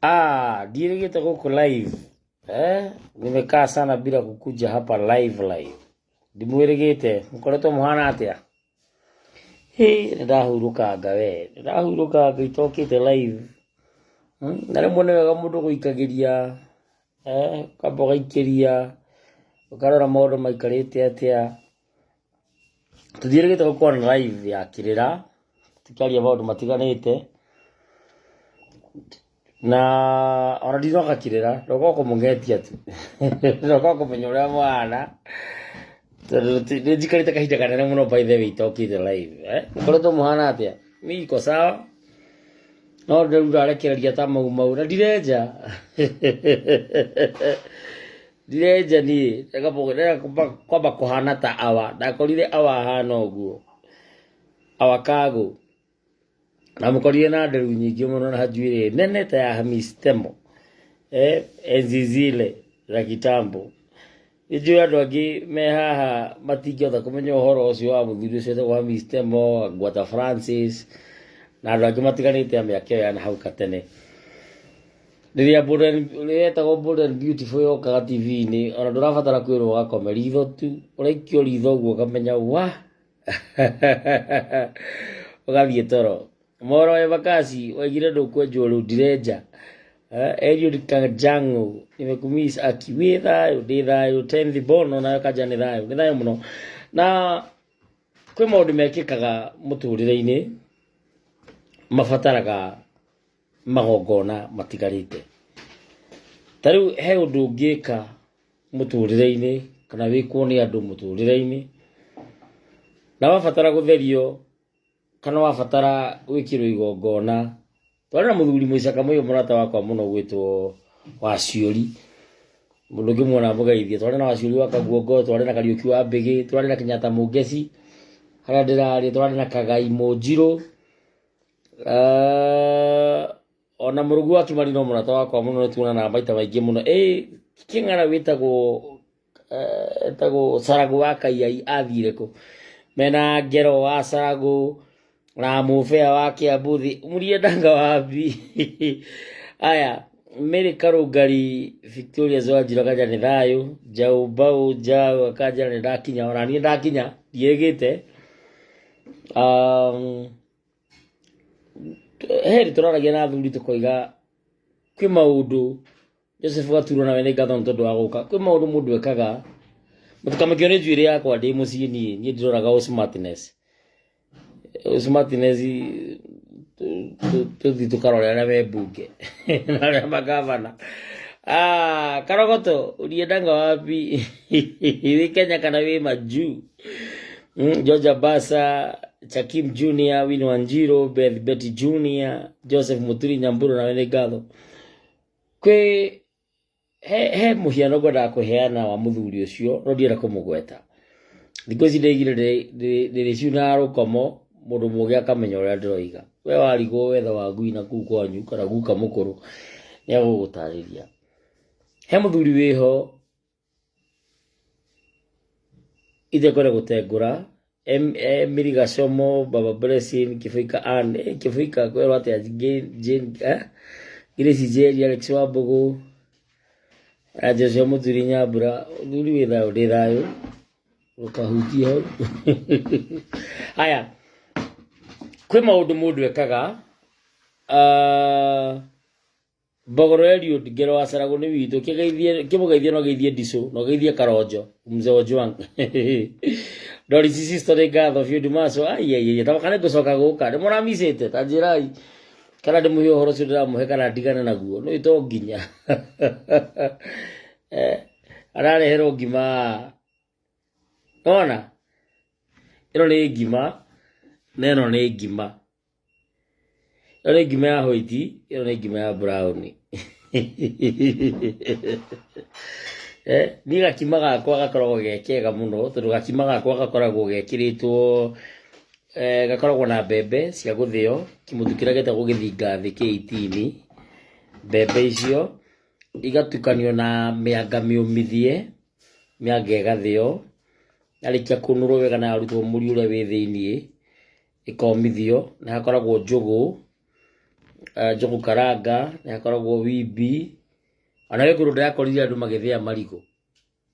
Ah, ndiĩrĩgĩte gũkũ live eh? Nimekaa sana bila kukuja hapa live live. Ndimwĩrĩgĩte, mũkoretwo mũhana atĩa? Hĩ, nĩndahurũkanga we, nĩndahurũkanga itokĩte live. Na rĩmwe nĩ wega mũndũ gũikagĩria eh, ũkamba ũgaikĩria ũkarora maũndũ maikarĩte atĩa. Tũthiĩrĩgĩte gũkorwo na live ya kĩrĩra, tũkĩaria maũndũ matiganĩte, na ona ndinoka kĩrĩra, ndoka o kũmũng'etia tu, ndoka o kũmenya ũrĩa mũhana, tondũ nĩ njikarĩte kahinda kanene mũno by the way itokĩte live eh? Mũkoretwo mũhana atĩa? Mi iko sawa, no rĩu ndarekereria ta mau mau na ndirenja ndirenja niĩ ndĩrenda kwamba kũhana ta awa ndakorire awa ahana ũguo awa kagũ ndamũkorire na nderu nyingĩ mũno na njuĩrĩ nene ta ya Hamis Temo eh, enzi zile za kitambo. Nĩnjũĩ andũ angĩ me haha matingĩhota kũmenya ũhoro ũcio wa mũthuri ũcio wetagwo Hamis Temo, Ngwata Francis na andũ angĩ matiganĩte a mĩaka ĩyo ya na hau katene. Rĩrĩa Bold and, rĩrĩa yetagwo Bold and Beautiful yokaga TV-inĩ ona ndũrabatara kwĩrwo ũgakome ritho tu ũraikio ritho ũguo ũkamenya wa ũgathiĩ toro. Moro wa Embakasi waigire ndũkwenjwo rĩu ndirenja. Eh, Eliud Kajang'u nimekumiss aki wĩ thayũ ndĩ thayũ Tenthi Bono nayo kanja nĩ thayũ nĩ thayũ mũno na kwĩ maũndũ mekĩkaga mũtũrĩre-inĩ mabataraga magongona matigarĩte. Ta rĩu he ũndũ ũngĩka mũtũrĩre-inĩ kana wĩkwo nĩ andũ mũtũrĩre-inĩ na wabatara gũtherio kana wabatara gwĩkĩrwo igongona. Twarĩ na mũthuri mũicaka mũyũ mũrata wakwa mũno ũgwĩtwo Waciũri, mũndũ ũngĩmuona mũgeithie. Twarĩ na Waciũri wa Kaguongo, twarĩ na Kariũki wa Mbĩgĩ, twarĩ na Kenyatta Mũngeci harĩa ndĩrarĩ, twarĩ na Kagai Mũnjirũ. Eh, ona mũrũgu wa Kimani no mũrata wakwa mũno nĩ tuonanaga maita maingĩ mũno. Ĩ kĩng'ara wĩtagwo eh, etagwo Saragũ wa Kaiyai athire kũ? Mena Ngero wa Saragũ na Mũbea wa Kĩambuthi mũriendanga wapi? Aya Mary Karũngari Victoria Zwanjira kanja nĩ thayũ Njaũ Mbaũ Njaũ akanja nĩ ndakinya ona niĩ ndakinya ndiĩgĩte um, heri tũraragia na athuri tũkoiga kwĩ maũndũ Joseph Gaturwo nawe nĩ ngatho nĩ tondũ wa gũka kwĩ maũndũ mũndũ ekaga mũtikamĩkio nĩ njuĩrĩ yakwa ndĩ mũciĩ niĩ niĩ ndiroraga ũ smartness ũ smartness tũthiĩ tũkarore arĩa me mbunge na arĩa magavana. Ah, Karogoto uliendanga wapi? Wĩ Kenya kana wĩ majuu? Georgia Basa, Chakim Junior, Winnie Wanjiru, Beth Betty Junior, Joseph Muturi Nyamburu nawe nĩ ngatho. Kwĩ he, he mũhiano ngwendaga kũheana wa mũthuri ũcio no ndienda kũmũgweta. Thikũ ici ndĩigire ndĩrĩciunaga rũkomo mũndũ mũgĩ akamenya ũrĩa ndĩroiga. We warigwo wetha wa ngui na kũu kwanyu kana guka mũkũrũ nĩ egũgũtarĩria. He mũthuri wĩho Itekwenda gũtengũra Emily Gacomo Baba Blessing Kĩbũika Ann eh, Kĩbũika kwĩrwo atĩa Jane eh? Grace Njeri Alex Wambũgũ na Joshua Mũturi Nyambura ũthuri wĩ thayũ ndĩ thayũ ũkahutie hau haya kwĩ maũndũ mũndũ ekaga uh, Mbogoro Eliud Ngero wa Saragũ nĩ witũ kĩgeithie kĩmũgeithie no geithie Ndicũ no geithie Karonjo mzee Ojwang Doris sister nĩ ngatho biũ Ndimaco ai ai ai tabaka nĩ ngũcoka gũka nĩ mũramicĩte ta njĩrai kana ndĩmũhe ũhoro ũcio ndĩramũhe kana ndigane naguo nĩ to nginya eh, arareherwo ngima nona ĩno nĩ ngima na ĩno nĩ ngima Ĩyo nĩ ngima ya white, ĩyo nĩ ngima ya brown. Eh, niĩ gakima gakwa gakoragwo ge kega mũno tondũ gakima gakwa gakoragwo gekĩrĩtwo eh, gakoragwo na mbembe cia gũthĩo, kĩmũtu kĩrĩa gĩtagwo gĩthinga thĩ kĩ itini. Mbembe icio igatukanio na mĩanga mĩũmithie, mĩanga ĩgathĩo, yarĩkia kũnũrwo wega na yarutwo mũri ũrĩa wĩ thĩiniĩ, ĩkomithio, nĩ hakoragwo njũgũ, Njogu Karanga, nĩ hakoragwo Wimbi. Ona wĩ kũndũ ndĩrakorire andũ magĩthĩa marigũ,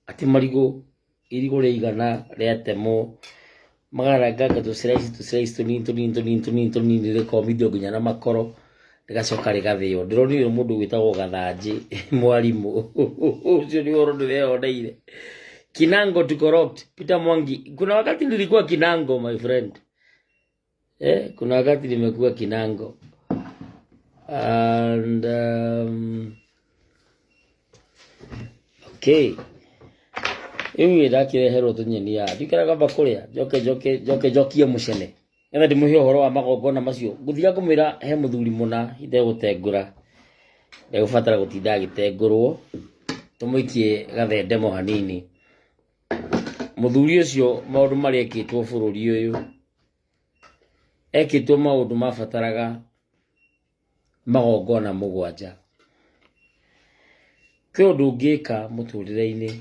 atĩ marigũ irigũ rĩigana rĩatemwo makarenganga tũciraici tũciraici tũnini tũnini tũnini tũnini tũnini, rĩkomithio nginya na makoro, rĩgacoka rĩgathĩo. Ndĩronire mũndũ wĩtagwo Gathanjĩ mwarimũ, ũcio nĩ ũhoro ndĩreyoneire. Kinango to corrupt Peter Mwangi. Kuna wakati nilikuwa Kinango, my friend. Kuna wakati nimekuwa Kinango and okay, rĩu ndakireherwo tũnyeni ya ndikara kamba kũrĩa, njoke njoke njoke njokie mũcene nĩgetha ndĩmũhe ũhoro wa magongona macio. Ngũthiga kũmwĩra he mũthuri mũna itegũtengũra, ndegũbatara gũtinda agĩtengũrwo, tũmũikie gathendemo hanini. Mũthuri ũcio maũndũ marĩa ekĩtwo bũrũri ũyũ, ekĩtwo maũndũ mabataraga magongona mũgwanja. Kwĩ ũndũ ũngĩka mũtũrĩre-inĩ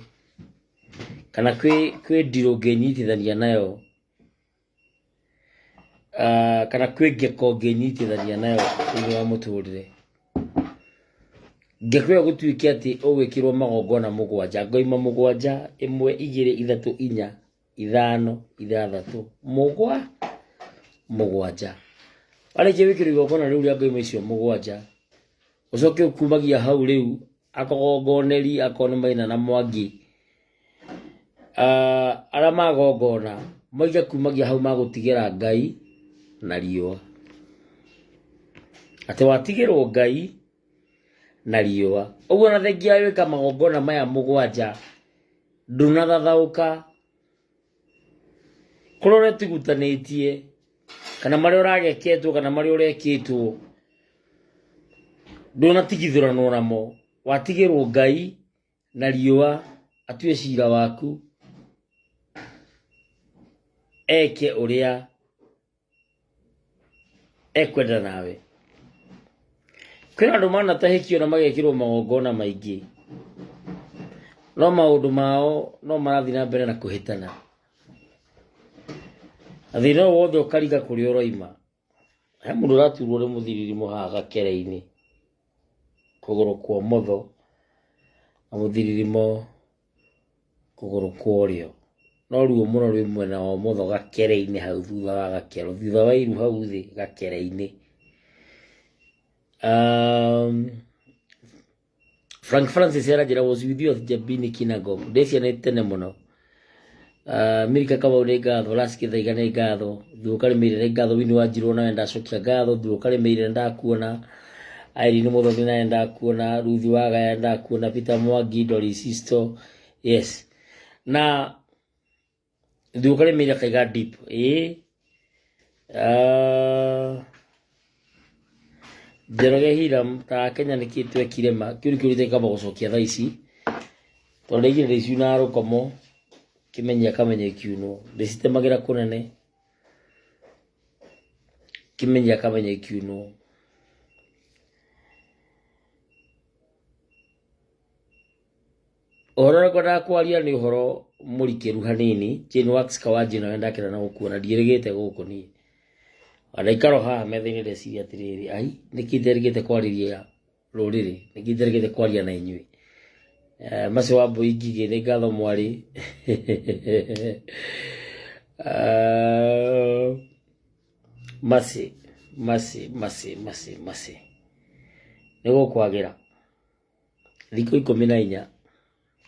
kana kwĩ ndirũ ũngĩnyitithania nayo, kana kwĩ ngeko ũngĩnyitithania nayo thĩinĩ wa mũtũrĩre. Ngeko ĩyo gũtuĩke atĩ ũgwĩkĩrwo magongona mũgwanja, ngoima mũgwanja, ĩmwe, igĩrĩ, ithatũ, inya, ithano, ithathatũ, mũgwanja. Warĩkia gwĩkĩrwo igongona rĩu rĩa ngoima icio mũgwanja, ũcoke ũkumagia hau rĩu akũgongoneri akorwo nĩ Maina na Mwangi, arĩa magongona moige kumagia hau magũtigĩra Ngai na riũa, atĩ watigĩrwo Ngai na riũa. Ũguo na thengia ya gwĩka magongona maya mũgwanja, ndũnathathaũka kũrĩa ũretigutanĩtie kana marĩa ũrageketwo kana marĩa ũrekĩtwo, ndũnatigithũranwo namo. Watigĩrwo Ngai na riũa atue cira waku, eke ũrĩa ekwenda nawe. Kwĩna andũ manatahĩkio na magekĩrwo magongona maingĩ, no maũndũ mao no marathiĩ na mbere na kũhĩtana. Na thĩna o wothe ũkariga kũrĩa ũroima. He mũndũ ũraturwo nĩ mũthiriri haha gakere-inĩ, kũgũrũ kwa ũmotho na mũthiririmo kũgũrũ kwa ũrĩo. No ruo mũno rwĩ mwena wa ũmotho gakere-inĩ hau thutha wa gakero, thutha wa iru hau thĩ gakere-inĩ. Frank Francis aranjĩra was with you at Jabini Kinangop. Ndĩcia nĩ tene mũno. Milka Kamau nĩ ngatho, Ras Gĩthaiga nĩ ngatho, Thuo Karĩmĩire nĩ ngatho, Winnie Wanjirũ nawe ndacokia ngatho, Thuo Karĩmĩire ndakuona, Irene Mũthoni nawe ndakuona, Ruth Wagaya ndakuona, Peter Mwangi, Doris Sisto, yes. Na Thuo Karĩmĩire kaiga deep, ĩĩ. Njoroge Hiram ta Kenya nĩkĩ twekire ma kĩu nĩkĩo gĩtĩkamba gũcokia thaa ici, tondũ ndaigire ndĩciunaga rũkomo kĩmenyi akamenya ikiunwo, ndĩcitemagĩra kũnene kĩmenyi akamenya ikiunwo. Ũhoro ũrĩa ngwendaga kwaria nĩ ũhoro mũrikĩru hanini. Jane Wax Kawanji nawe ndakena na gũkuona, ndiĩrĩgĩte gũkũ niĩ. Ndaikara haha metha-inĩ ndeciria atĩrĩrĩ, ai nĩkĩ nderĩgĩte kwarĩria rũrĩrĩ, nĩkĩ nderĩgĩte kwaria na inyuĩ. Macio wa Mbũi Ngigĩ nĩ ngatho mwarĩ. Maci maci maci maci maci nĩ gũkwagĩra thikũ 14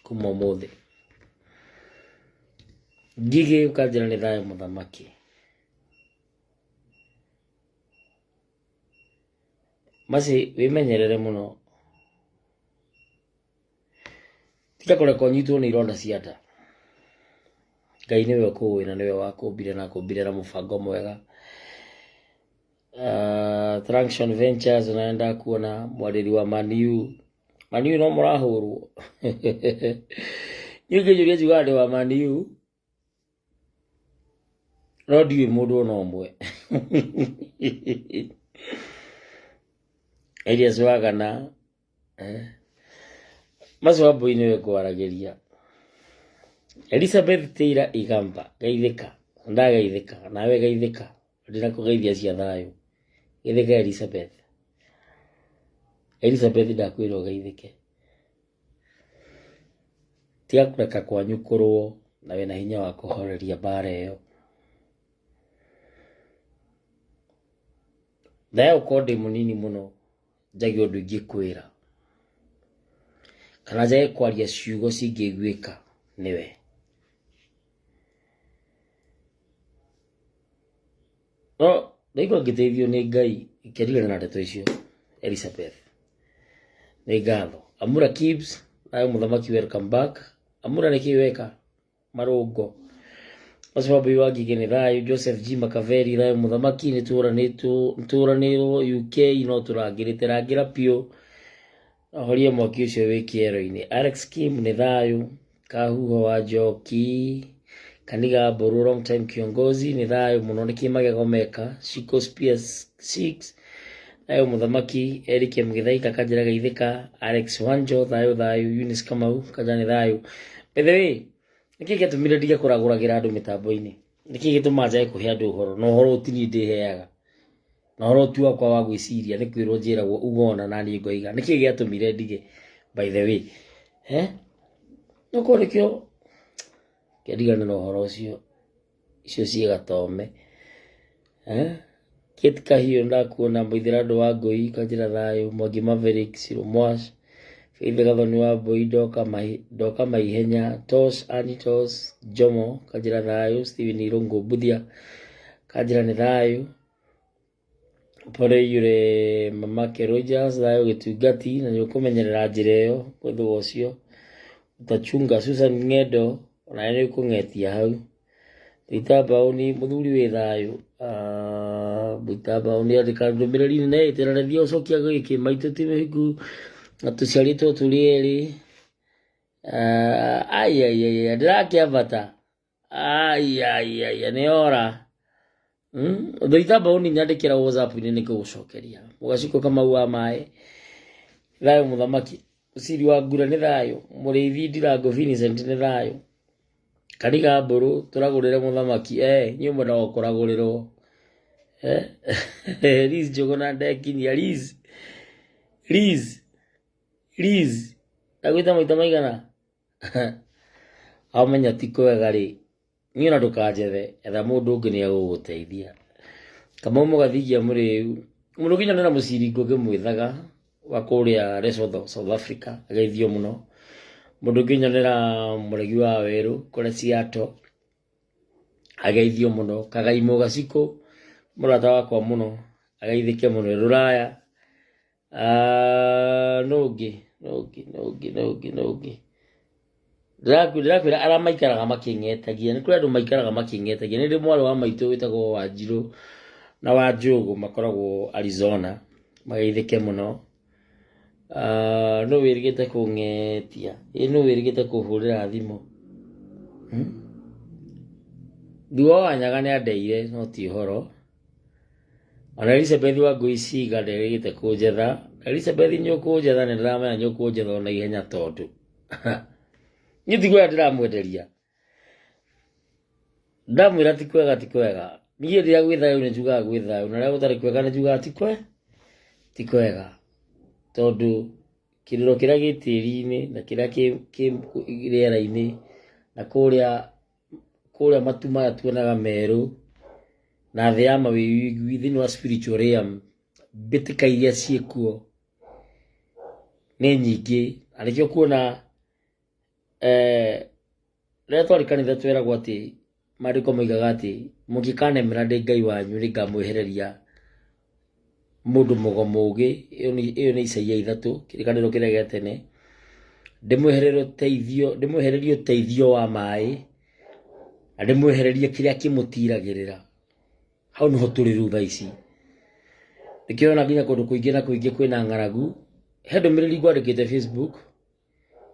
kuma ũmũthĩ. Ngigĩ ũkanjĩra nĩ thayũ mũthamaki. Maci wĩmenyerere mũno, tiga kũreka ũnyitwo nĩ ironda cia nda. Ngai nĩwe ũkũĩ na nĩwe wakũmbire na akũmbire na mũbango mwega. Traction Ventures nawe ndakuona, mwarĩri wa Maniu. Maniu no mũrahũrwo. Niĩ ũngĩnjũria njugaga ndĩ wa Maniu, no ndiũĩ mũndũ ona ũmwe. Elias Wagana, Macio wa Mbũi nĩwe ngwaragĩria. Elizabeth Taylor Igamba, geithĩka, ndageithĩka, nawe geithĩka, ndinakũgeithia cia thayũ. Geithĩka Elizabeth. Elizabeth ndakwĩra ũgeithĩke. Tiga kũreka kwanyu kũrũo na wĩna hinya wa kũhoreria mbara ĩyo. Ndaya gũkorwo ndĩ mũnini mũno njage ũndũ ingĩkwĩra kana njage kwaria ciugo cingĩiguĩka nĩwe. No ndaigua ngĩteithio nĩ Ngai ngĩrigana na ndeto icio. Elizabeth nĩ ngatho. Amura Kibs, nawe mũthamaki, welcome back. Amura nĩkĩ weka marũngo macio mambui wa Ngigĩ nĩ thayũ. Joseph G Makaveri thayũ mũthamaki, nĩ tũranĩrwo UK no tũrangĩrĩte rangĩra biũ horia mwaki ũcio wĩ kĩero-inĩ. Alex Kim nĩ thayũ. Kahuho wa Njoki Kaniga Mbũrũ long time kiongozi nĩ thayũ mũno. Nĩkĩ magego meka Shiko Spears 6 thayũ mũthamaki. Eric M Gĩthaika Kanjĩra Geithĩka Alex Wanjo thayũ thayũ. Eunice Kamau Kanja nĩ thayũ. By the way, nĩkĩ gĩatũmire ndige kũragũragĩra andũ mĩtambo-inĩ? Nĩkĩ gĩtũmaga njage kũhe andũ ũhoro? Na ũhoro ti niĩ ndĩheaga, na ũhoro ti wakwa wa gwĩciria, nĩ kwĩrwo njĩragwo uga ona na niĩ ngoiga. Nĩkĩ gĩatũmire ndige by the way? Eh? Nokorwo nĩkĩo kĩndigane na ũhoro ũcio, icio ciĩ gatome. Eh? Kate Kahiũ ndakuona, Mũithĩra andũ wa Ngũi Kanjĩra thayũ, Mwangi Maverick, Ciro Mwash, Faith Gathoni wa Mbũi ndoka maihenya, Tosh Anitos Jomo Kanjĩra thayũ, Steven Irũngũ Mbuthia Kanjĩra nĩ thayũ, Pole yure Mamake Rogers thayũ gĩtungati, na nĩ ũkũmenyerera njĩra ĩyo mwĩthũa ũcio utachunga. Susan Ng'endo onawe nĩ ũkũng'etia hau. Mũita Mbaũni mũthuri wĩ thayũ. Mũita Mbaũni andĩka ndũmĩrĩri nene ĩtĩra ũcokia gĩkĩ maitũ ti mĩhiku na tũciarĩtwo tũrĩ erĩ. Ai ndĩrakĩambata ai ai ai nĩ ora. Mũita Mbaũni nyandĩkĩra WhatsApp-inĩ nĩ ngũgũcokeria. Mũgaciko Kamau wa maĩ thayũ mũthamaki. Ũciri wa ngura nĩ thayũ. Mũrĩithi Ndirango Vincent nĩ thayũ. Kaniga Mbũrũ tũragũrĩre mũthamaki. Inyuĩ mwendaga kũragũrĩrwo. Liz Njũgũna ndekinyia. Liz Liz Liz ndagwĩta maita maigana? Amenya ti kwega rĩ, niĩ ona ndũkanjethe, etha mũndũ ũngĩ nĩ egũgũteithia. Kamau Mũgathingia mũrĩu mũndũ ũngĩnyonera mũciringo ngĩmwĩthaga wa kũrĩa Lesotho South Africa ageithio mũno. Mũndũ ũngĩnyonera mũregi wa werũ kũrĩa Seattle ageithio mũno. Kagaimũ Gacikũ mũrata wakwa mũno ageithĩke mũno rũraya. Nũngĩ nũngĩ nũngĩ nũngĩ nũngĩ ndĩrakwĩra arĩa maikaraga makĩng'etagia, nĩ kũrĩ andũ maikaraga makĩng'etagia. Nĩ ndĩ mwarĩ wa maitũ wĩtagwo Wanjirũ na Wanjũgũ makoragwo Arizona mageithĩke mũno. Nũ wĩrĩgĩte kũng'etia? Ĩ nũ wĩrĩgĩte kũhũrĩra thimũ? Thuo wa Nyaga nĩ andeire no ti ũhoro. Ona Elizabeth wa Ngũi Ciga nderĩgĩte kũnjetha. Elizabeth nĩ ũkũnjetha, nĩ ndĩramenya nĩ ũkũnjetha ona ihenya tondũ niĩ ti kwega ndĩramwenderia. Ndamwĩra ti kwega ti kwega. Niĩ rĩrĩa gwĩ thayũ nĩ njugaga gwĩ thayũ, na rĩrĩa gũtarĩ kwega nĩ njugaga ti kwe ti kwega. Tondũ kĩrĩro kĩrĩa gĩ tĩri-inĩ na kĩrĩa kĩ rĩera-inĩ na kũrĩa kũrĩa matu maya tuonaga merũ na thĩ ya mawĩigwi thĩinĩ wa spiritual realm, mbĩtĩka iria ciĩkuo nĩ nyingĩ. Na nĩkĩo kuona rĩrĩa twarĩ kanitha tweragwo atĩ maandĩko moigaga atĩ mũngĩkanemera ndĩ Ngai wanyu nĩ ngamwehereria mũndũ mũgo mũgĩ. Ĩyo nĩ Isaia 3 kĩrĩkanĩro kĩrĩa gĩa tene. Ndĩmwehererie ũteithio wa maĩ na ndĩmwehererie kĩrĩa kĩmũtiragĩrĩra. Hau nĩho tũrĩ rĩu thaa ici. Nĩkĩo ũrona nginya kũndũ kũingĩ na kũingĩ kwĩna ng'aragu. He ndũmĩrĩri ngwandĩkĩte Facebook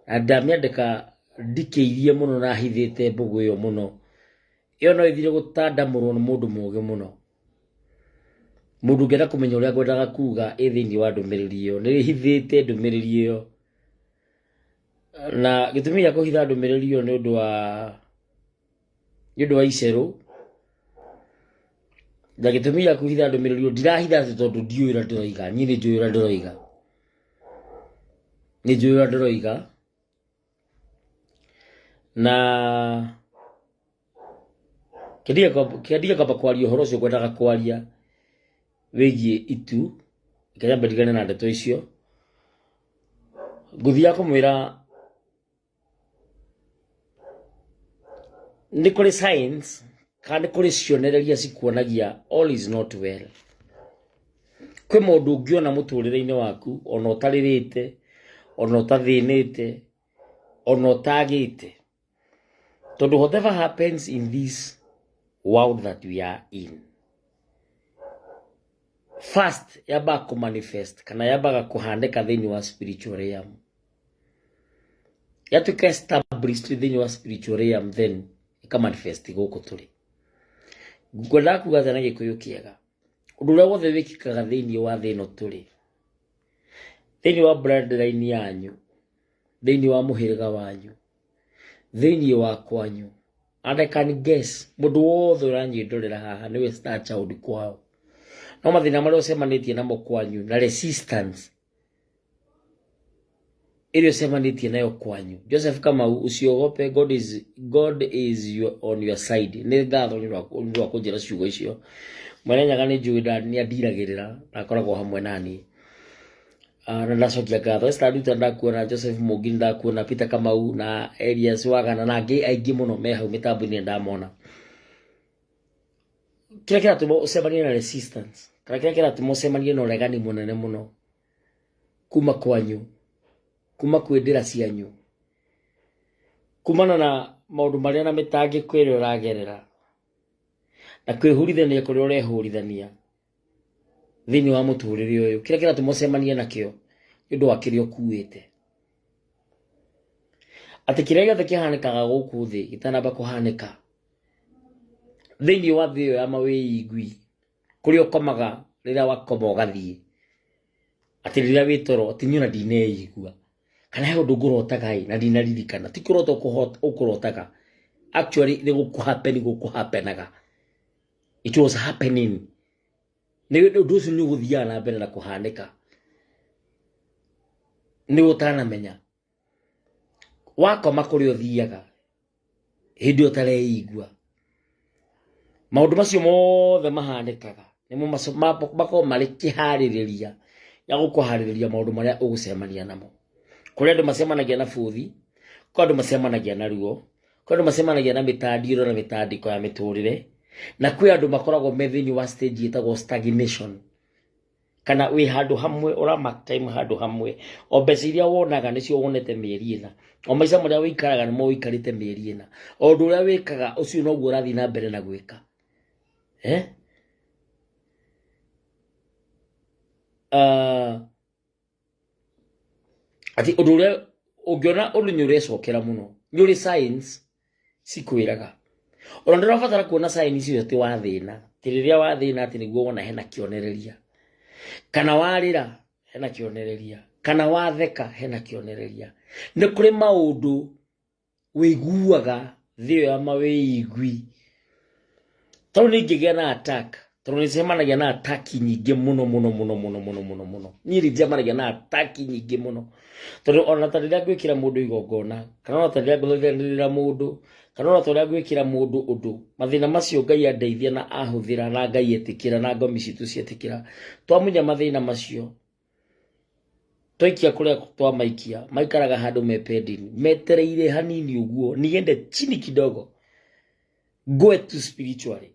na ndamĩandĩka ndikĩirie mũno na hithĩte mbũgũ ĩyo mũno. Ĩyo no ĩthire gũtandamũrwo nĩ mũndũ mũgĩ mũno. Mũndũ ũngĩenda kũmenya ũrĩa ngwendaga kuga ĩ thĩinĩ wa ndũmĩrĩri ĩyo. Nĩ hithĩte ndũmĩrĩri ĩyo. Na gĩtũmi gĩa kũhitha ndũmĩrĩri ĩyo nĩ ũndũ wa icerũ. Na gĩtũmi gĩa kũhitha ndũmĩrĩri ĩyo ndirahitha atĩ tondũ ndiũĩ ũrĩa ndĩroiga. Niĩ nĩ njũĩ ũrĩa ndĩroiga. Nĩ njũĩ ũrĩa ndĩroiga na kĩandige kwamba kwaria ũhoro ũcio ngwendaga kwaria wĩgiĩ itu, reke nyambe ndigane na ndeto icio. Ngũthiaga kũmwĩra nĩ kũrĩ signs kana nĩ kũrĩ cionereria cikuonagia all is not well. Kwĩ maũndũ ũngĩona mũtũrĩre-inĩ waku ona ũtarĩrĩte, ona ũtathĩnĩte, ona ũtagĩte. Tondũ whatever happens in this world that we are in, first yambaga kũ manifest kana yambaga kũhanĩka thĩinĩ wa spiritual realm. Yatuĩka established thĩinĩ wa spiritual realm, then ĩka manifest gũkũ tũrĩ. Ngwendaga kuga atĩa na Gĩkũyũ kĩega? Ũndũ ũrĩa wothe wĩkĩkaga thĩinĩ wa thĩ ĩno tũrĩ, thĩinĩ wa bloodline yanyu, thĩinĩ wa mũhĩrĩga wanyu, thĩinĩ wa kwanyu, and I can guess mũndũ wothe ũranyĩndorera haha nĩwe star child kwao, no mathĩna marĩa ũcemanĩtie namo kwanyu na resistance ĩrĩa ũcemanĩtie nayo kwanyu. Joseph Kamau, usiogope, God is on your side. Nĩ ngatho nĩ ũndũ wa kũnjĩra ciugo icio. Mwene Nyaga nĩ njũĩ nĩ andiragĩrĩra na akoragwo hamwe naniĩ. Na ndacokia ngatho. Esther Nduta ndakuona, Joseph Mũngini ndakuona, Peter Kamau na Elias Wagana na angĩ aingĩ mũno me hau mĩtambo-inĩ ndamona. Kĩrĩa kĩratũma ũcemanie na resistance kana kĩrĩa kĩratũma ũcemanie na ũregani mũnene mũno kuma kwanyu, kuma kwĩ ndĩra cianyu, kumana na maũndũ marĩa na mĩtangĩko ĩrĩa ũragerera na kwĩhurithania kũrĩa ũrehũrithania thĩinĩ wa mũtũrĩre ũyũ, kĩrĩa kĩratũma ũcemanie nakĩo nĩ ũndũ wa kĩrĩa ũkuĩte. Atĩ kĩrĩa gĩothe kĩhanĩkaga gũkũ thĩ gĩtanamba kũhanĩka thĩinĩ wa thĩ ĩyo ya mawĩigwi, kũrĩa ũkomaga rĩrĩa wakoma ũgathiĩ, atĩ rĩrĩa wĩ toro atĩ niĩ ona ndineigua kana he ũndũ ngũrotaga ĩ na ndinaririkana. Ti kũrota ũkũrotaga, actually nĩ gũkũhappen gũkũhappenaga, it was happening. Nĩ ũndũ ũcio nĩ ũgũthiaga na mbere na kũhanĩka nĩ ũtanamenya. Wakoma kũrĩa ũthiaga hĩndĩ ĩyo ũtareigua, maũndũ macio mothe mahanĩkaga nĩmo makoragwo marĩ kĩharĩrĩria ya gũkũharĩrĩria maũndũ marĩa ũgũcemania namo. Kũrĩ andũ macemanagia na bũthi, kwĩ andũ macemanagia na ruo, kwĩ andũ macemanagia na mĩtandiũro na mĩtandĩko ya mĩtũrĩre, na kwĩ andũ makoragwo me thĩinĩ wa stage ĩtagwo stagnation, kana wĩ handũ hamwe ũra mark time handũ hamwe, o mbeca iria wonaga nĩcio wonete mĩeri ĩna, o maica marĩa wĩikaraga nĩmo wĩikarĩte mĩeri ĩna, o ũndũ ũrĩa wĩkaga ũcio noguo ũrathiĩ na mbere na gwĩka. Atĩ ũndũ ũrĩa ũngĩona ũndũ nĩ ũrecokera mũno, nĩ ũrĩ signs cikwĩraga. Ona ndũrabatara kuona signs icio atĩ wathĩna, atĩ rĩrĩa wathĩna atĩ nĩguo wona hena kĩonereria, kana warĩra hena kĩonereria, kana watheka hena kĩonereria. Nĩ kũrĩ maũndũ wĩiguaga thĩ ĩyo ya mawĩigwi. Tondũ nĩ ingĩgĩa na attack, tondũ nĩ cemanagia na attack nyingĩ mũno mũno mũno mũno mũno mũno mũno. Niĩ nĩ njemanagia na attack nyingĩ mũno, tondũ ona ta rĩrĩa ngwĩkĩra mũndũ igongona, kana ona ta rĩrĩa ngũthaithanĩrĩra mũndũ, kana ona ta ũrĩa ngwĩkĩra mũndũ ũndũ, mathĩna macio Ngai andeithia na ahũthĩra na Ngai etĩkĩra na ngomi citũ cietĩkĩra, twamunya mathĩna macio twaikia kũrĩa twamaikia, maikaraga handũ me pending, metereire hanini ũguo niende chini kidogo ngwe tu spiritually,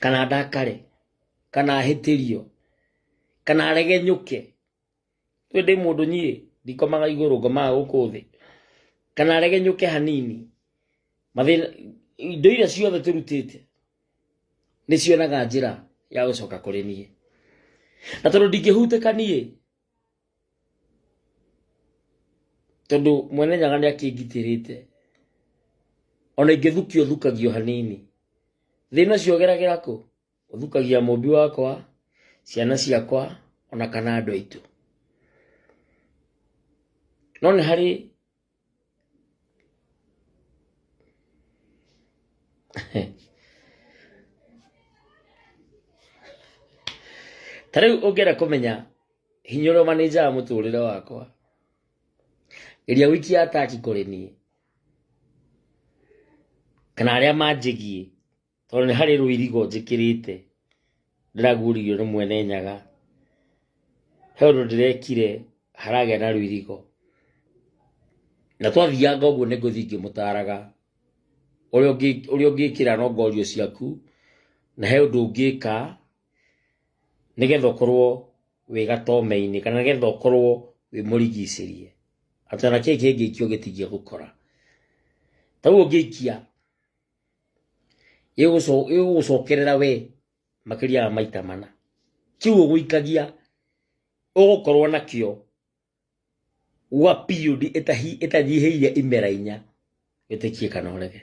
kana ndakare, kana hĩtĩrio, kana regenyũke. Twĩ ndĩ mũndũ niĩ ndikomaga igũrũ, ngomaga gũkũ thĩ, kana regenyũke hanini, mathĩna indo iria ciothe tũrutĩte nĩ cionaga njĩra ya gũcoka kũrĩ niĩ. Na tondũ ndingĩhutĩka niĩ, tondũ Mwene Nyaga nĩ akĩngitĩrĩte, ona ingĩthukio thukagio hanini. Thĩna ũcio ũgeragĩra kũ? Ũthukagia mũmbi wakwa, ciana ciakwa, ona kana andũ aitũ. No nĩ harĩ ta rĩu ũngĩenda kũmenya hinya ũrĩa ũmanĩnjaga mũtũrĩre wakwa. Geria gũikia ataki kũrĩ niĩ kana arĩa manjĩgiĩ, tondũ nĩ harĩ rũirigo njĩkĩrĩte ndĩraguũririo nĩ mwene Nyaga. He ũndũ ndĩrekire haragĩa na rũirigo, na twathianga ũguo nĩ ngũthiĩ ngĩmũtaraga ũrĩa ũngĩkĩra nongorio ciaku, na he ũndũ ũngĩka nĩgetha ũkorwo wĩ gatome-inĩ, kana nĩgetha ũkorwo wĩ mũrigicĩrie, atĩ ona kĩĩ kĩngĩikio gĩtingĩgũkora. Ta rĩu ũngĩikia ĩgũgũcokerera we makĩria ya maita mana. Kĩu ũgũikagia ũgũkorwo nakĩo gwa period ĩtanyihĩire imera inya, wĩtĩkie kana ũrege.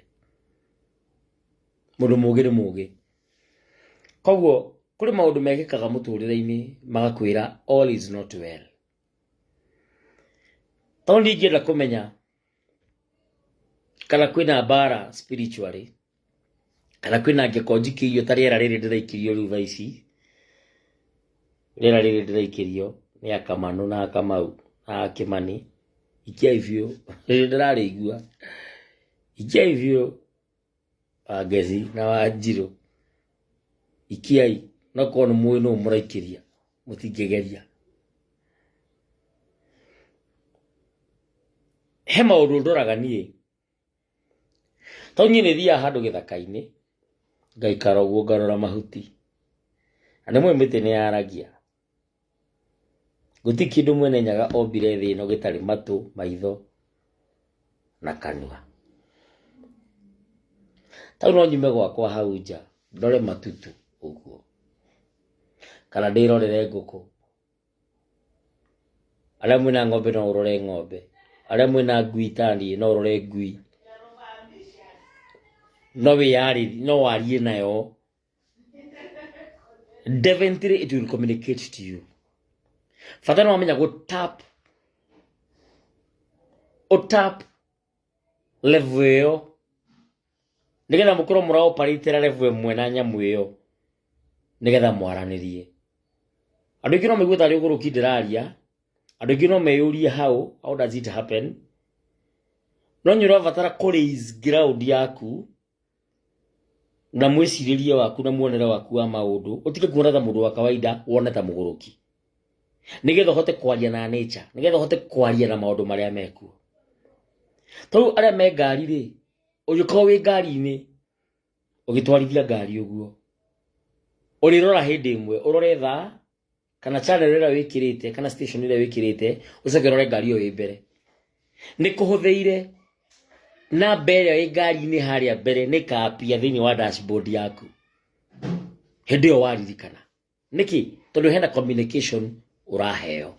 Mũndũ mũgĩ nĩ mũgĩ. Koguo kũrĩ maũndũ mekĩkaga mũtũrĩre-inĩ magakwĩra all is not well. Tondũ niĩ ingĩenda kũmenya kana kwĩna mbara spiritually, kana kwĩna ngĩko njikĩirio ta rĩera rĩrĩ ndĩraikĩrio rĩu thaa ici, rĩera rĩrĩ ndĩraikĩrio nĩ Akamanũ na Akamau na Akĩmani, ikiai biũ, rĩrĩ ndĩrarĩigua, ikiai biũ Wangeci na Wanjirũ, ikiai, no korwo nĩ mũĩ nũ mũraikĩria, mũtingĩgeria. He maũndũ ndoraga niĩ, tondũ niĩ nĩ thiaga handũ gĩthaka-inĩ, ngaikara ũguo ngarora mahuti, na nĩ mũĩ mĩtĩ nĩ yaragia. Gũtirĩ kĩndũ mwene Nyaga ombire thĩ ĩno gĩtarĩ matũ, maitho na kanua. Ta rĩu no nyume gwakwa hau nja ndore matutu ũguo, kana ndĩrorere ngũkũ. Arĩa mwĩna ng'ombe no ũrore ng'ombe, arĩa mwĩna ngui ta niĩ no ũrore ngui, no wĩyarĩrie, no warie nayo. Definitely it will communicate to you. Bata nĩ wamenya gũ tap, ũ tap level ĩyo, nĩgetha mũkorwo mũra operate level ĩmwe na nyamũ ĩyo, nĩgetha mwaranĩrie. Andũ aingĩ no maigue tarĩ ũgũrũki ndĩraria, andũ aingĩ no meyũrie how does it happen, no nĩ ũrabatara kũ raise ground yaku na mwĩcirĩrie waku na muonere waku wa maũndũ, ũtige kuona ta mũndũ wa kawaida, wone ta mũgũrũki, nĩgetha ũhote kwaria na nature, nĩgetha ũhote kwaria na maũndũ marĩa mekuo. Tondũ arĩa me ngari rĩ, ũngĩkorwo wĩ ngari-inĩ ũgĩtwarithia ngari ũguo, ũrĩrora hĩndĩ ĩmwe, ũrore thaa kana channel ĩrĩa wĩkĩrĩte kana station ĩrĩa wĩkĩrĩte, ũcoke ũrore ngari ĩyo ĩ mbere. Nĩ kũhũthĩire namba ĩrĩa ĩ ngari-inĩ harĩa mbere nĩ ĩkapia thĩinĩ wa dashboard yaku hĩndĩ ĩyo waririkana. Nĩkĩ? Tondũ hena communication ũraheo,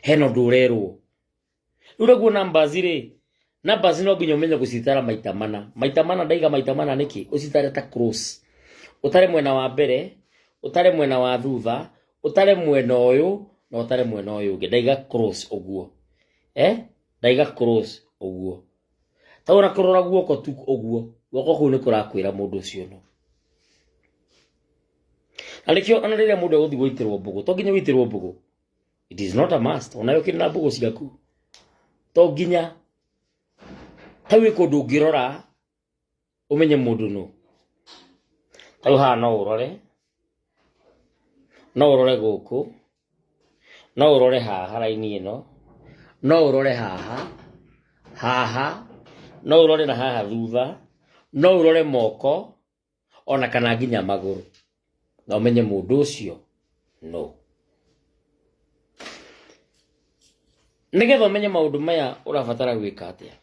hena ũndũ ũrerwo. Rĩu naguo numbers rĩ, numbers no nginya ũmenye gũcitara maita mana. Maita mana ndaiga maita mana nĩkĩ? Ũcitare ta cross. Ũtare mwena wa mbere, ũtare mwena wa thutha, ũtare mwena ũyũ na ũtare mwena ũyũ ũngĩ. Ndaiga cross ũguo. Ndaiga cross ũguo. Ta ona kũrora guoko tu ũguo, guoko kũu nĩ kũrakwĩra mũndũ ũcio no. Na nĩkĩo ona rĩrĩa mũndũ egũthiĩ gũitĩrwo mbũgũ, to nginya ũitĩrwo mbũgũ. It is not a must. Ona ũkĩrĩ na mbũgũ ciaku, to nginya. Ta wĩ kũndũ ũngĩrora ũmenye mũndũ nũ. Ta rĩu haha no ũrore, no ũrore gũkũ, no ũrore haha raini ĩno, no ũrore haha, haha, no ũrore na haha thutha, no ũrore moko, ona kana nginya magũrũ, na ũmenye mũndũ ũcio nũ. Nĩgetha ũmenye maũndũ maya ũrabatara gwĩka atĩa?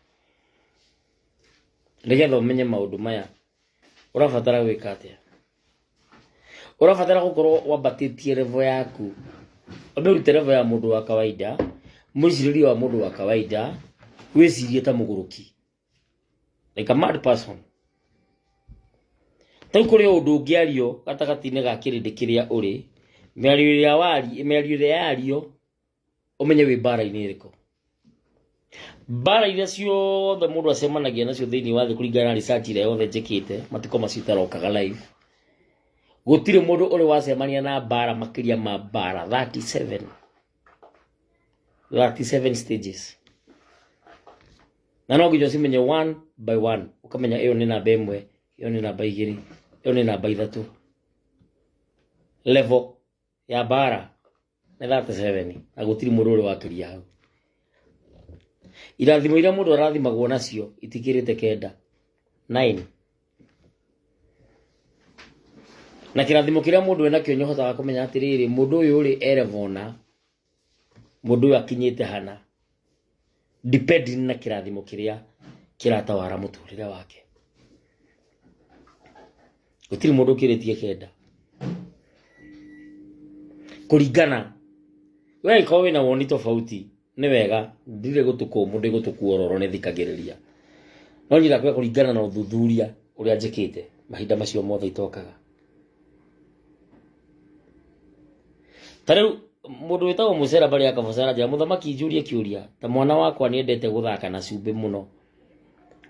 Nĩgetha ũmenye maũndũ maya ũrabatara gwĩka atĩa? Ũrabatara gũkorwo wambatĩtie level yaku, ũmĩrute level ya mũndũ wa kawaida, mwĩcirĩrie wa mũndũ wa kawaida, wĩcirie ta mũgũrũki, like a mad person. Rĩu kũrĩ ũndũ ũngĩario gatagatĩ-inĩ ga kĩrĩndĩ kĩrĩa ũrĩ, mĩario ĩrĩa wari, mĩario ĩrĩa yario, ũmenye wĩ mbara-inĩ ĩrĩkũ. Mbara iria ciothe mũndũ acemanagia nacio thĩinĩ wa thĩ kũringana na research ĩrĩa yothe njĩkĩte, matukũ macio itarokaga live, gũtirĩ mũndũ ũrĩ wacemania na mbara makĩria ma mbara 37. 37 stages. Na no nginya ũcimenye one by one, ũkamenya ĩyo nĩ namba ĩmwe, ĩyo nĩ namba igĩrĩ, ĩyo nĩ namba ithatũ. Level ya mbara nĩ 37 na gũtirĩ mũndũ ũrĩ wakĩria hau. Irathimo iria mũndũ arathimagwo nacio itikĩrĩte kenda, 9. Na kĩrathimo kĩrĩa mũndũ enakĩo nĩũhotaga kũmenya atĩrĩrĩ, mũndũ ũyũ rĩ e level na, mũndũ ũyũ akinyĩte hana, depending na kĩrathimo kĩrĩa kĩratawara mũtũrĩre wake. Gũtirĩ mũndũ ũkĩrĩtie kenda kũringana. We angĩkorwo wĩna woni tofauti nĩ wega, ndirĩ gũtũ kũmũ, ndĩ gũtũ kuororo nĩ thikagĩrĩria, no niĩ ndakwĩra kũringana na ũthuthuria ũrĩa njĩkĩte mahinda macio mothe itokaga. Ta rĩu mũndũ wĩtagwo Mũcera Barĩ ya Kaboca aranjĩra, mũthamaki njũrie kĩũria, ta mwana wakwa nĩendete gũthaka na cumbĩ mũno,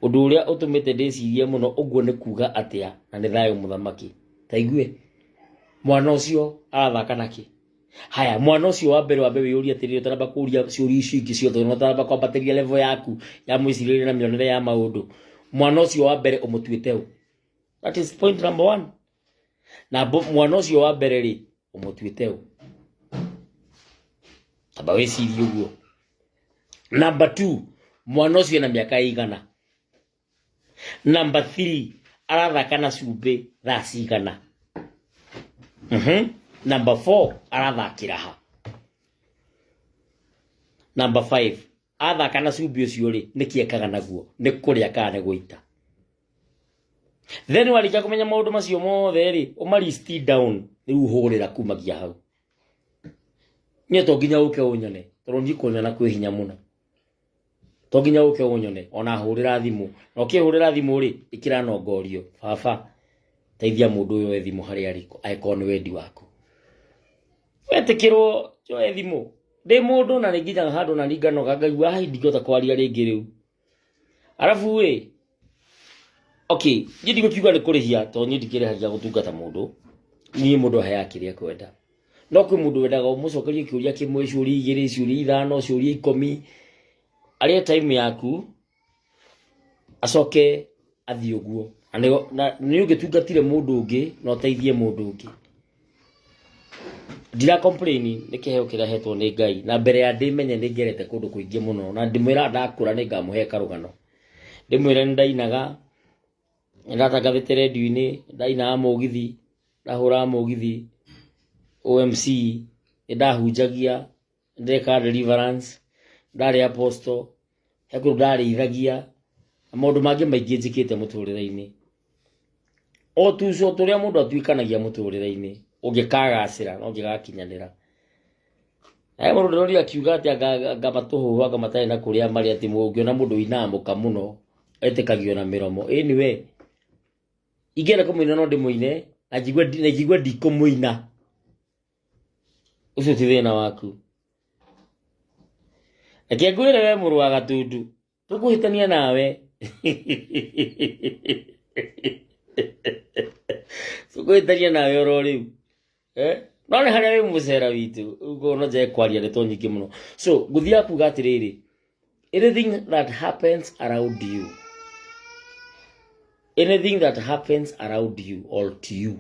ũndũ ũrĩa ũtũmĩte ndĩcirie mũno ũguo nĩ kuga atĩa, na nĩ thayũ mũthamaki. Ta igue mwana ũcio arathaka nakĩ? Haya, mwana ũcio wa mbere wambe wĩyũrie atĩrĩrĩ, ũtaramba kũria ciũria icio ingĩ ciothe, ona ũtaramba kwambatĩria level yaku ya mwĩcirĩrie na mĩonere ya maũndũ, mwana ũcio wa mbere ũmũtuĩte ũ? That is point number one. Na mwana ũcio wa mbere rĩ, ũmũtuĩte ũ? Amba wĩcirie ũguo. Number two, mwana ũcio ena mĩaka ĩigana? Number three, arathaka na cumbĩ thaa cigana? Number four, arathakĩra ha? Number five, athaka na cumbĩ ũcio rĩ, nĩkĩ ekaga naguo? Nĩ kũrĩa kana nĩ gũita? Then warĩkia kũmenya maũndũ macio mothe rĩ, ũma list down, rĩu hũrĩra kumagia hau. Niĩ to nginya ũke ũnyone, tondũ niĩ kũnyona kwĩ hinya mũno. To nginya ũke ũnyone, ona hũrĩra thimũ. Na ũkĩhũrĩra thimũ rĩ, ĩkĩra nongorio, baba, teithia mũndũ ũyũ oe thimũ harĩa arĩ, angĩkorwo nĩ wendi waku. Wetĩkĩrwo njoe thimũ, ndĩ mũndũ na nĩ nginyaga handũ na niĩ nganoga ngaigua ai ndingĩhota kwaria rĩngĩ rĩu. Arabu ĩ, okay, niĩ ndigũkiuga nĩ kũrĩhia tondũ niĩ ndikĩrĩhagia gũtungata mũndũ, niĩ mũndũ aheaga kĩrĩa ekwenda. No kwĩ mũndũ wendaga ũmũcokerie kĩũria kĩmwe, ciũria igĩrĩ, ciũria ithano, ciũria ikũmi, arĩe time yaku, acoke athiĩ ũguo. Na nĩ ũngĩtungatire mũndũ ũngĩ na ũteithie mũndũ ũngĩ. Ndira complain, nĩ kĩheo kĩrĩa hetwo nĩ Ngai, na mbere ya ndĩmenye nĩ ngerete kũndũ kũingĩ mũno, na ndĩmwĩraga ndakũra nĩ ngamũhe karũgano. Ndĩmwĩre nĩ ndainaga, nĩ ndatangathĩte rendio-inĩ, ndainaga mũgithi, ndahũraga mũgithi, OMC, nĩ ndahunjagia, nĩ ndekaga deliverance, ndarĩ apostle, he kũndũ ndarĩithagia, na maũndũ mangĩ maingĩ njĩkĩte mũtũrĩre-inĩ. O tuco tũrĩa mũndũ atuĩkanagia mũtũrĩre-inĩ, ũngĩkagacĩra na ũngĩgakinyanĩra. He mũndũ ndĩronire akiuga atĩ anga matũhũhũ anga matarĩ na kũrĩa marĩ, atĩ ũngĩona mũndũ ũinaga mũka mũno, etĩkagio na mĩromo. Anyway, ingĩenda kũmũina no ndĩmũine, na njigue ndikũmũina. Ũcio ti thĩna waku. Reke ngwĩre we mũrũ wa Gatundu, tũkũhĩtania nawe. Tũkũhĩtania nawe oro rĩu. No nĩ harĩa wĩ mũcera witũ, ũguo no njage kwaria ndeto nyingĩ mũno. So, ngũthiaga kuga atĩrĩrĩ, anything that happens around you, anything that happens around you or to you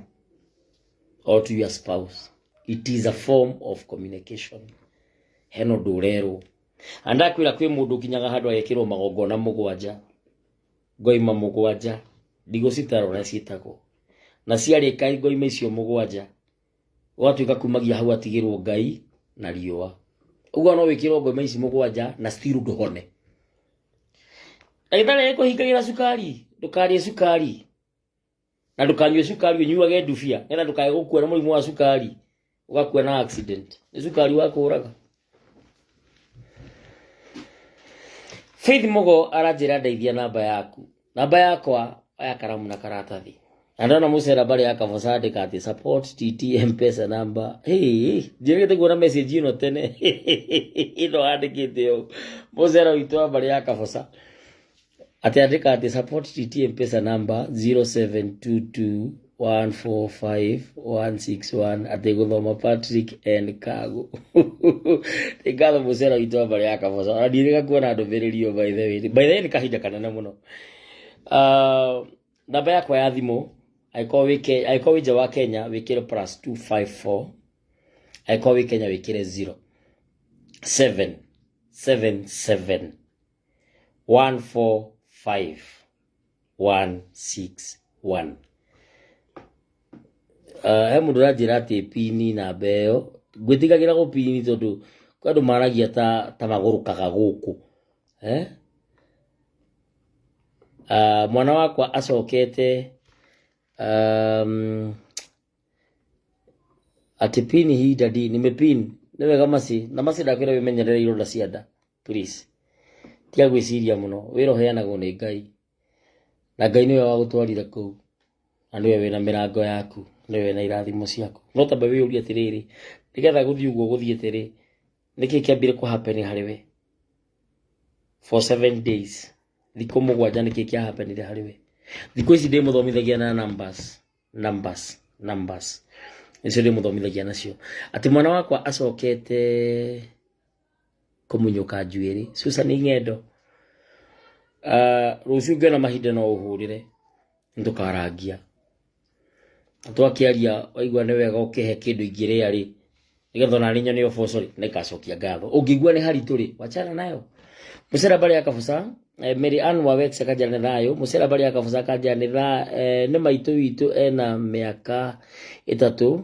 or to your spouse, it is a form of communication. Hena ũndũ ũrerwo. Na ndakwĩra kwĩ mũndũ ũkinyaga handũ agekĩrwo magongona mũgwanja, ngoima mũgwanja, ndigũcitara ũrĩa ciĩtagwo. Na ciarĩka ngoima icio mũgwanja, ũgatuĩka kumagia hau atigĩrwo Ngai na riũa. Ũguo no wĩkĩrwo ngoima ici mũgwanja na still ndũhone. Ndagĩtarĩ ekũhingagĩra cukari, ndũkarĩe cukari. Na ndũkanyue cukari, ũnyuage ndubia, nĩgetha ndũkae gũkua na mũrimũ wa cukari, ũgakua na accident. Nĩ cukari wa kũraga. Faith Mugo aranjĩra ndeithia namba yaku. Namba yakwa oya karamu na karatathi. Na ndona mũcera barĩ ya Kaboca andĩka atĩ support TT M-Pesa number. Hey, njĩrĩgĩte kuona message ĩno tene. Ĩno andĩkĩte ũũ. Mũcera witũ wa barĩ ya Kaboca. Atĩ andĩka atĩ support TT M-Pesa number zero seven two two 145161 atĩ gũthoma Patrick N Kago. Nĩ ngatho mũcera witũ wa mbarĩ ya Kaboco, ona ndiĩrĩga kuona ndũmĩrĩri ĩyo, by the way. By the way, nĩ kahinda kanene mũno. Namba yakwa ya thimũ, angĩkorwo wĩ nja wa Kenya wĩkĩre +254, angĩkorwo wĩ Kenya wĩkĩre 0 7 7 7 1 4 5 1 6 1. He mũndũ ũranjĩra atĩ pini namba ĩyo, ngwĩtigagĩra gũpini tondũ kwĩ andũ maragia ta magũrũkaga gũkũ, eh? Mwana wakwa acokete atĩ pini hii dadi, nimepin. Nĩ wega maci na maci, ndakwĩra wĩmenyerere ironda cia nda, please. Tiga gwĩciria mũno, wĩra ũheanagwo nĩ Ngai, na Ngai nĩwe wagũtwarire kũu, na nĩwe wĩna mĩrango yaku, nĩwe wĩna irathimo ciaku. No tamba wĩyũrie atĩrĩrĩ, nĩgetha gũthiĩ ũguo gũthiĩte rĩ, nĩkĩ kĩambire kũ happen harĩ we for 7 days, thikũ 7? Nĩkĩ kĩa happenire harĩ we? Thikũ ici ndĩmũthomithagia na numbers, numbers, numbers, nĩcio ndĩmũthomithagia nacio. Atĩ mwana wakwa acokete kũmunyũka njuĩrĩ. Susan Ng'endo, rũciũ ngĩona mahinda no ũhũrĩre, nĩtũkarangia na twakĩaria. Waigua nĩ wega ũkĩhe kĩndũ ingĩrĩa rĩ, nĩgetha ona niĩ nyone ũboco rĩ, na ikacokia ngatho. Ũngĩigua nĩ haritũ rĩ, wachana nayo. Mũcera mbarĩ ya Kabuca, Mary Ann wa Wex akanjĩra nĩ thayũ. Mũcera mbarĩ ya Kabuca akanjĩra nĩ tha, nĩ maitũ witũ ena mĩaka 3,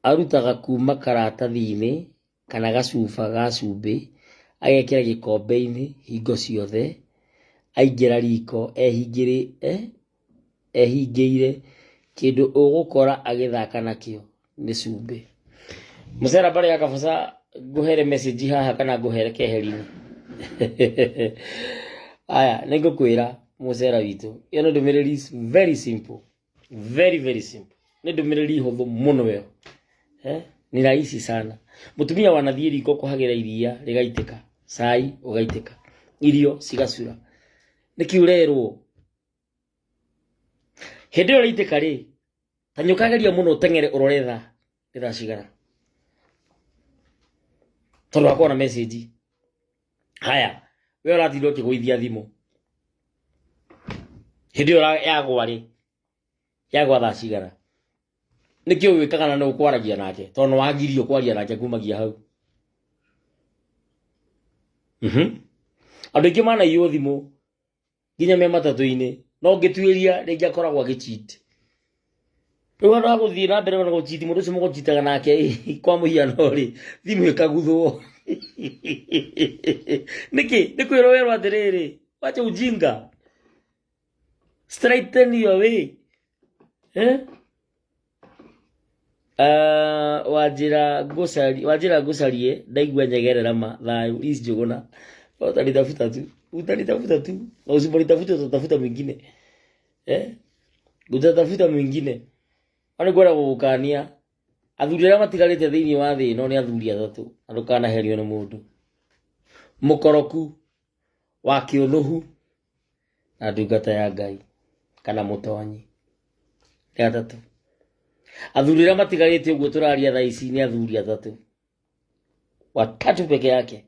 arutaga kuma karatathi-inĩ kana gacuba ga cumbĩ, agekĩra gĩkombe-inĩ hingo ciothe aingĩra riko ehingĩire kĩndũ ũgũkora agĩthaka nakĩo nĩ cumbĩ. Mũcera mbarĩ ya Kabuca, ngũhere message haha kana ngũhere keheri-inĩ? Aya, nĩ ngũkwĩra mũcera witũ, ĩyo nĩ ndũmĩrĩri very simple, very very simple, nĩ ndũmĩrĩri hũthũ mũno ĩyo, eh? Ni rahisi sana. Mũtumia wanathiĩ riko kũhagĩra iria rĩgaitĩka, cai ũgaitĩka, irio cigacura, nĩkĩ ũrerwo hĩndĩ ĩyo rĩaitĩka rĩ, ta nĩũkageria mũno ũteng'ere ũrore thaa nĩ thaa cigana, tondũ hakorwo na message. Haya, we ũratinda ũkĩgũithia thimũ hĩndĩ ĩyo yagwa rĩ, yagwa thaa cigana? Nĩkĩ wĩkaga na nĩ ũkwaragia nake, tondũ nĩ wagirio kwaria nake kumagia hau? Andũ aingĩ manaiywo thimũ nginya me matatũ-inĩ, no ngĩtuĩria rĩngĩ akoragwo agĩcheat. Rĩu handũ ha gũthiĩ na mbere na gũcheat mũndũ ũcio mũgũchitaga nake, kwa mũhiano rĩ, thimũ ĩkaguthwo nĩkĩ? Nĩ kwĩrwo werwo atĩrĩrĩ, wacha ujinga, straighten your way, eh? Wanjĩra ngũcarie, ndaigua nyegerera ma thayũ. Liz Njũgũna, utanitafuta tu, utanitafuta tu, na usiponitafuta utatafuta mwingine, eh? Utatafuta mwingine. Ona ngwenda gũgũkania, athuri arĩa matigarĩte thĩinĩ wa thĩ ĩno nĩ athuri atatũ, na ndũkanaherio nĩ mũndũ mũkoroku wa kĩũnũhu na ndungata ya Ngai kana mũtonyi. Nĩ atatũ athuri arĩa matigarĩte ũguo tũraria thaa ici, nĩ athuri atatũ, watatu peke yake,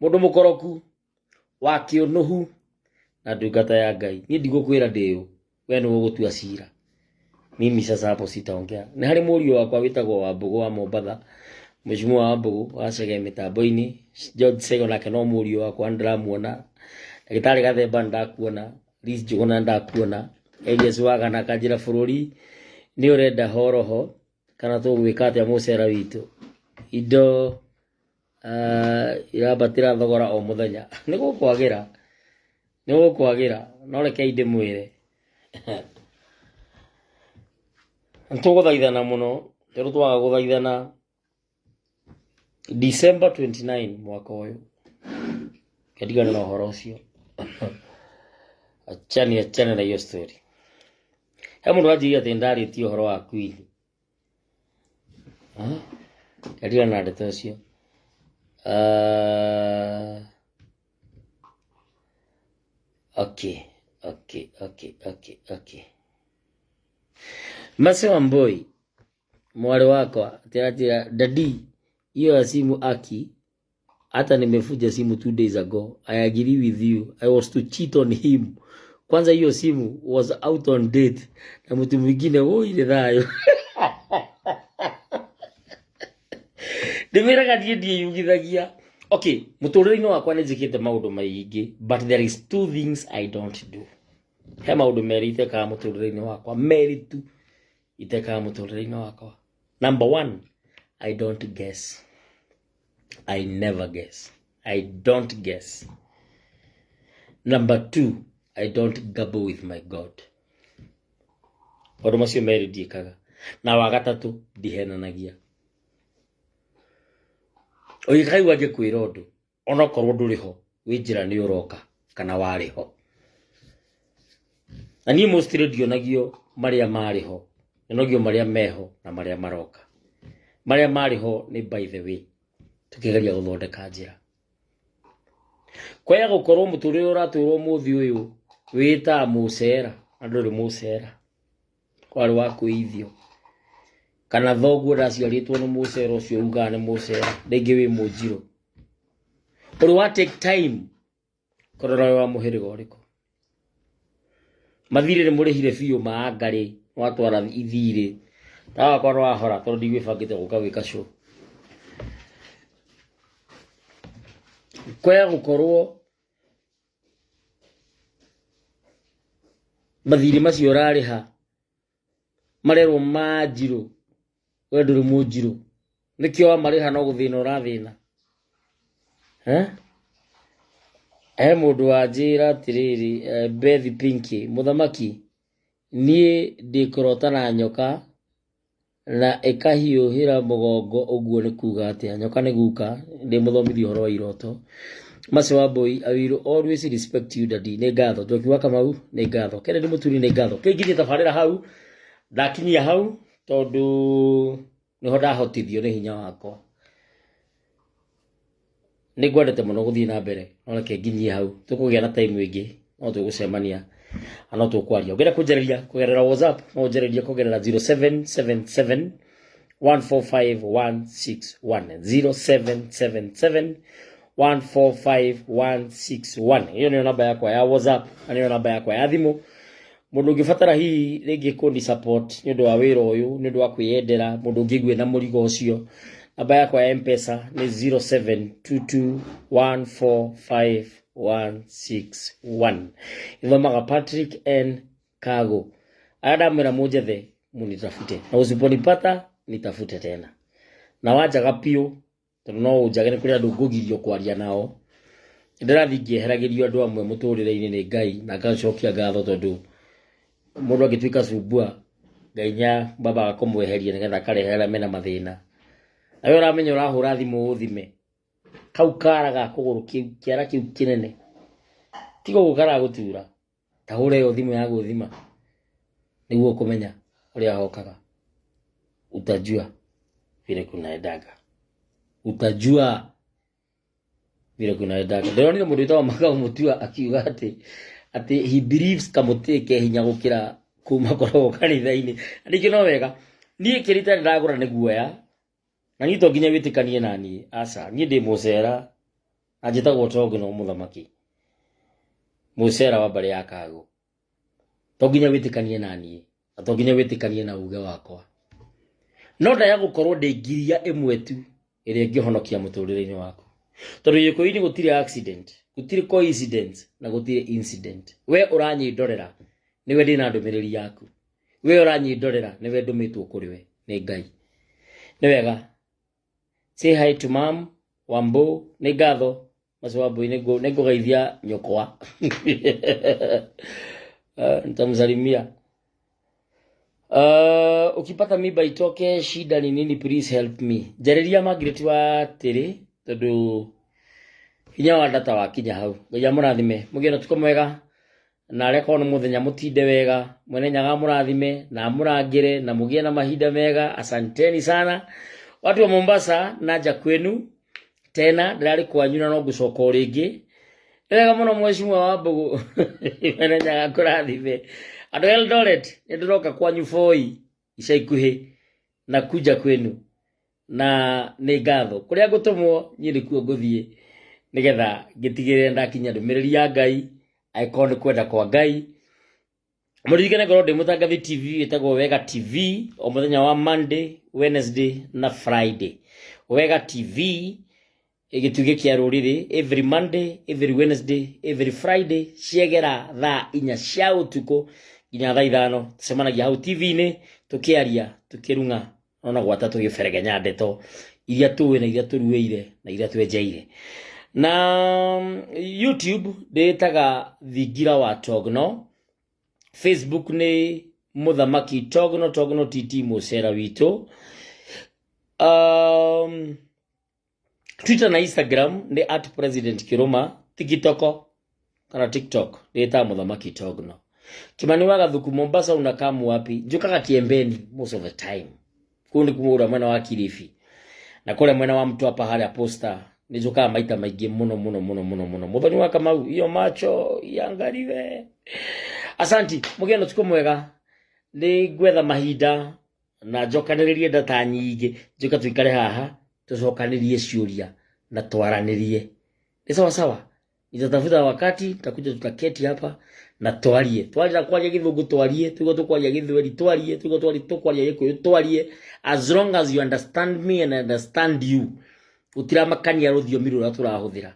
mũndũ mũkoroku wa kĩũnũhu na ndungata ya Ngai. Niĩ ndigũkwĩra ndĩũ, we nĩwe ũgũtua cira. Mimi sasa hapo sitaongea. Nĩ harĩ mũriũ wakwa wĩtagwo Wambũgũ wa Mombatha, mheshimiwa Wambũgũ wa Chege mĩtambo-inĩ. George Sego nake no mũriũ wakwa, nĩndĩramuona. Ndagĩtarĩ Gathemba, nĩndakuona. Liz Njũgũna, nĩndakuona. Elias Wagana akanjĩra bũrũri nĩ ũrenda horoho kana tũgwĩka atĩa? Mũcera witũ, indo irambatĩra thogora o mũthenya. Nĩ gũkwagĩra, nĩ gũkwagĩra, no rekei ndĩmwĩre nĩtũgũthaithana mũno, tondũ twaga gũthaithana, December 29 mwaka ũyũ ndigane na ũhoro ũcio. Achani, achana na hiyo story. He mũndũ wanjĩrire atĩ ndarĩtie ũhoro wa Queen. Ndigana na ndeto ũcio. Okay. Mercy Wambui mwarĩ wakwa tiratira daddy hiyo ya simu aki hata nimefuja simu 2 days ago. I agree with you, I was to cheat on him. Kwanza hiyo simu was out on date na mtu mwingine. Woi, thayo ndĩmĩraga niĩ ndiĩyugithagia. Okay, mũtũrĩre-inĩ wakwa nĩ njĩkĩte maũndũ maingĩ, but there is two things I don't do. He maũndũ merĩ itekaga mũtũrĩre-inĩ wakwa, merĩ tu itekaga mũtũrĩre-inĩ wakwa. Number one, I don't guess. I never guess. I don't guess. Number two, I don't gamble with my God. Maũndũ macio merĩ ndiĩkaga. Na wa gatatũ, ndihenanagia. Ũngĩkaigua ngĩkwĩra ũndũ, onokorwo ndũrĩ ho, wĩ njĩra nĩ ũroka kana warĩ ho. Na niĩ mostly ndionagio marĩa marĩ ho, nyonagio marĩa meho na marĩa maroka. Marĩa marĩ ho nĩ by the way, tukĩgeria gũthondeka njĩra. Kwaya gũkorwo mũtũrĩre ũratũrwo mũthĩ ũyũ wĩtaga mũcera na ndũrĩ mũcera, warĩ wa kwĩithio kana thoguo ndaciarĩtwo nĩ mũcera ũcio ugaga nĩ mũcera, rĩngĩ wĩ mũnjirũ. Ũrĩ wa take time kũrora wĩ wa mũhĩrĩga ũrĩkũ. Mathirĩ nĩ mũrĩhire biũ ma ngarĩ watwara ithirĩ tawa wakwa nĩwahora tondũ ndigwĩbangĩte gũka gwĩka show. Kwaya gũkorwo mathirĩ macio ũrarĩha marerwo ma njirũ, we ndũrĩ mũnjirũ, nĩkĩo wamarĩha no gũthĩna ũrathĩna. Eh? He mũndũ wanjĩra atĩrĩrĩ, Beth Pinky, mũthamaki, niĩ ndĩkũrota na nyoka na ĩkahiũhĩra mũgongo ũguo nĩ kuga atĩa? Nyoka nĩ guka, ndĩ mũthomithia ũhoro wa iroto. Mercy Wambui, I will always respect you, daddy. Nĩ ngatho. Njoki wa Kamau, nĩ ngatho. Kennedy Muturi, nĩ ngatho. Kĩnginyie tabarĩra hau, ndakinyia hau tondũ nĩho ndahotithio nĩ hinya wakwa. Nĩ ngwendete mũno gũthiĩ na mbere, no reke nginyie hau. Tũkũgĩa na time ĩngĩ, no tũgũcemania na no tũkwaria. Ũngĩenda kũnjarĩria kũgerera WhatsApp, no ũnjarĩrie kũgerera 0777 145 161, 0777 145 161. Ĩyo nĩyo namba yakwa ya WhatsApp na nĩyo namba yakwa ya thimũ. Mũndũ ũngĩbatara hihi rĩngĩ kũni support nĩ ũndũ wa wĩra ũyũ, nĩ ũndũ wa kwĩyendera, mũndũ ũngĩigua na mũrigo ũcio, namba yakwa ya M-Pesa nĩ 0722145161, ithomaga Patrick N Kago. Aya ndamwĩra mũnjethe munitafute, na usiponipata nitafute tena, na wanjaga biũ tondũ no ũnjage nĩ kũrĩ andũ ngũgirio kwaria nao. Ndĩrathiĩ ngĩeheragĩrio andũ amwe mũtũrĩre-inĩ nĩ Ngai na ngacokia ngatho, tondũ mũndũ angĩtuĩka cumbua Ngai nya baba kũmweheria nĩgetha akarehe arĩa mena mathĩna. Na we ũramenya ũrahũra thimũ ũthime kau kara ga kũgũrũ kĩu kĩara kĩu kĩnene tiga ũguo karagũtura, ta hũra ĩyo thimũ ya gwĩthima nĩguo ũkũmenya ũrĩa hokaga. Utajua vile kunaendaga, utajua vile kunaendaga. Ndĩronire mũndũ wĩtagwo Makau Mutua akiuga atĩ he believes kamũtĩ ke hinya gũkĩra kuma koragwo kanitha-inĩ. Na ningĩ no wega niĩ kĩrĩa itarĩ ndagũra nĩ guoya, na niĩ to nginya wĩtĩkanie na niĩ, aca. Niĩ ndĩ mũcera na njĩtagwo Tongino mũthamaki mũcera wa mbarĩ ya Kago. To nginya wĩtĩkanie na niĩ na to nginya wĩtĩkanie na uge wakwa, no ndaya gũkorwo ndĩ ngiria ĩmwe tu ĩrĩa ĩngĩhonokia mũtũrĩre-inĩ waku, tondũ Gĩkũyũ-inĩ gũtirĩ accident, gũtirĩ coincidence na gũtirĩ incident. We ũranyĩndorera nĩwe ndĩna ndũmĩrĩri yaku, we ũranyĩndorera nĩwe ndũmĩtwo kũrĩ we nĩ Ngai. Nĩ wega. Say hi to Mom Wambo. Nĩ ngatho Mercy Wambui, nĩ ngũgeithia nyũkwa. Nitamsalimia. Ukipata mimba itoke shida ni nini? Please help me. Njarĩria Margaret wa tĩrĩ tondũ hinya wa data wakinya hau. Ngai amũrathime, mũgĩe na ũtukũ mwega na arĩa korwo nĩ mũthenya mũtinde wega. Mwene Nyaga amũrathime na amũrangĩre na mũgĩe na mahinda mega. Asanteni sana watu wa Mombasa, naja kwenu tena, ndĩrarĩ kwanyu na no ngũcoka o rĩngĩ. Nĩ wega mũno, mheshimiwa wa Mbũgũ. Mwene Nyaga kũrathime. Andũ a Eldoret, nĩ ndĩroka kwanyu boi ica ikuhĩ na kuja kwenu na nĩ ngatho kũrĩa ngũtũmwo niĩ nĩkuo ngũthiĩ nĩgetha ngĩtigĩrĩre ndakinya ndũmĩrĩri ya Ngai angĩkorwo nĩ kwenda kwa Ngai. Mũririkane ngorwo ndĩ mũtangathi TV ĩtagwo Wega TV o mũthenya wa Monday, Wednesday na Friday. Wega TV, gĩtugĩ kĩa rũrĩrĩ, every Monday, every Wednesday, every Friday, ciegera thaa 4 cia ũtukũ nginya thaa 5, tũcemanagia hau TV-inĩ tũkĩaria, tũkĩrung'a ona gwata tũgĩberegenya ndeto iria tũĩ na iria tũruĩire na iria twenjeire. Na YouTube ndĩĩtaga Thingira wa Togno, Facebook nĩ Mũthamaki Togno, Togno TT mũcera witũ. Twitter na Instagram nĩ at President Kiruma, TikTok kana TikTok ndĩĩtaga Mũthamaki Togno. Kimani wa Gathuku, Mombasa unakamu wapi? Njũkaga Kiembeni most of the time. Kũu nĩ kũrĩa mwena wa Kilifi na kũrĩa mwena wa Mtwapa harĩa Posta nĩ njũkaga maita maingĩ mũno mũno mũno mũno mũno. Mũthoni wa Kamau, iyo macho iangaliwe. Asanti, mũgĩe na ũtukũ mwega. Nĩ ngwetha mahinda na njokanĩrĩrie data nyingĩ, njoka tũikare haha tũcokanĩrie ciũria na twaranĩrie. Nĩ sawa sawa? Nitatafuta wakati tutakuja tutaketi hapa na twarie. Twarira kwaria githungu twarie, tugo tukwaria githweri twarie, tugo twari tukwaria gikuyu twarie. As long as you understand me and I understand you, gutiramakania ruthiomi ruria turahuthira.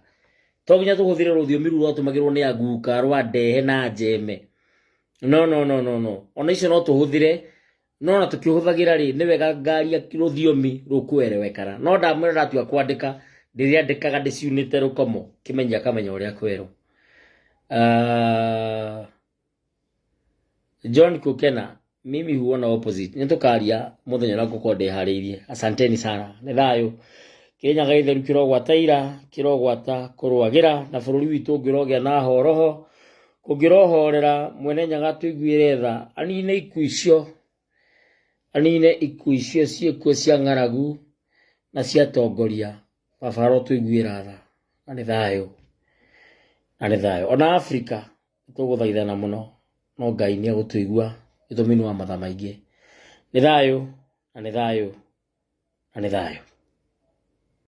To nginya tuhuthire ruthiomi ruru rwatumagirwo ni aguka rwa ndehe na njeme. No no no no no, ona icio no tuhuthire, no na tukihuthagira ri ni wega ngaria ruthiomi rukuerewekana. No ndamwira ndatua kwandika, ndiriandikaga ndiciunite rukomo, kimenya akamenya uria kwerwo. John Kukena, mimi huona opposite. Nĩ tũkaria mũthenya ũrĩa ngũkorwo ndĩharĩirie. Asanteni sana, nĩ thayũ. Kĩrĩnyaga gĩtheru kĩrogwata ira, kĩrogwata kũrũagĩra, na bũrũri witũ ũngĩrogĩa na horoho, kũngĩrohorera, Mwene Nyaga tũiguĩre tha, anine ikuũ icio, anine ikuũ icio ciĩkuo cia ng'aragu na cia tongoria. Baba arotũiguĩra tha, na nĩ thayũ, na nĩ thayũ. Ona Afrika tũgũthaithana mũno, no Ngai nĩ egũtũigua gĩtũmi nĩ wa matha maingĩ. Nĩ thayũ, na nĩ thayũ, na nĩ thayũ.